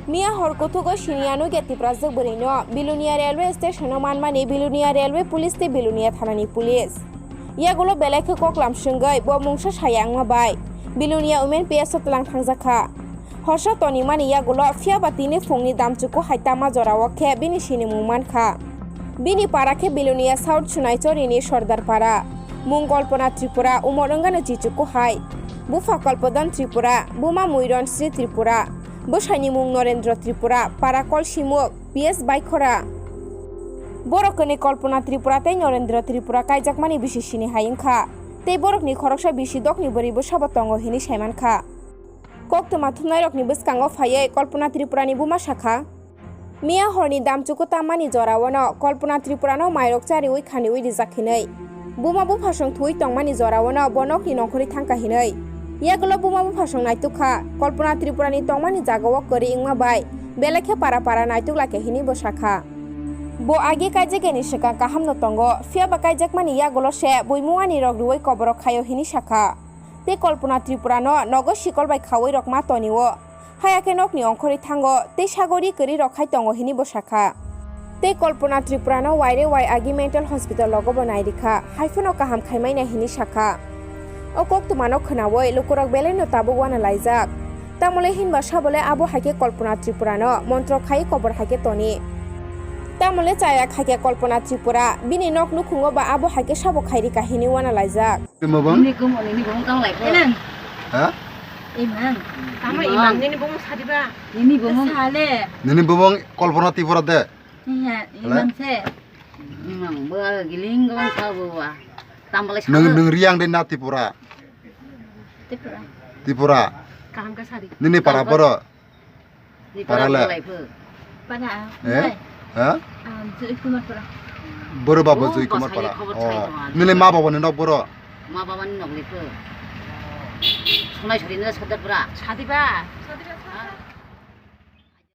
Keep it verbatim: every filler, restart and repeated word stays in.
Miya hor kuthugo siniya nugya Tiprajwk bwrwino Bilonia railway station o manmani Bilonia railway police tei Bilonia thanani police. Yagulo belai khe koklam swngwi bo mungsa saya wngma bai Bilonia women P S o tlang thangjakha. Horsa tonimani yagulo phiyaba tini phungni damchuku hai tama jorao khe bini sinimung mankha. Bini para khe Bilonia South Sunaichorini Sordar para. Mung Kalpana Tripura, umor wngano chichuku hai. Bupha Kalpadon Tripura, buma Muiron Sri Tripura. Bwsaini mung Norendra Tripura, para Kolsimuk, P S Baikhora. Borok kwnwi Kalpana Tripura tei Norendra Tripura kaijakmani bisi sini hai wngkha. Tei borokni khoroksa bisi dokni bwrwi bwsabo tongo hinwi saimankha. Koktwma thumnairokni bwskango phaiwi Kalpana Tripurani buma sakha, miya horni damchuku tammani jorao no Kalpana Tripurano mairok chariwi khaniwi rijak hinwi. Buma buphasong thuwi tongmani jorao no bo nokni nongkhorwi thangkha hinwi. Yagulo buma buphasong naitukha, Kalpana Tripurani tongmani jagao kwrwi wngma bai belai khe para para naituk laikha hinwi bo sakha. Bo agi kaijagani swkang kahamno tongo, phiyaba kaijakmani yagulo se buimungani rok rwui koborok khaio hinwi sakha. Tei Kalpana Tripurano nogo sikol bai khaui rok ma tonio. Haya khe nokni ongkhorwi thango tei sagori kwrwi rok khai tongo hinwi bo sakha. Tei Kalpana Tripurano waire wai agi mental hospital rogo bo nairikha, haiphano kaham khaimai nai hinwi sakha. O koktwmano khwnaui lukurok belaino tabuk uana laijak. Tamole hinba sabole abo hai khe Kalpana Tripurano montro khai kobor hai khe toni. Tamole chaya khai khe Kalpana Tripura bini nok nukhungo ba abo hai khe sabo khairika hinwi uana laijak. Timo bang? Nini bumung, nini bumung tang lai pho. Enang. Ha? Imang. Tamo imang, nini bumung sadiba. Nini bumung. Sale. Nini bumung Kalpana Tripura de. Iya, imang se. Imang bo giling gong kha bo wa. Tambalai sa. Nung, nung Riang de na Tripura? Tripura. Tripura. Kaham ka sari. Nini para boro? Ni para le? Para lai pho. Para. Eh? Ha? Ah, Joy Kumar para. Boro babo Joy Kumar para. Oh. Nini ma babo ni nok boro? Ma baba ni nok lai pho. Sonai sari na sadar para. Sadiba. Sadiba.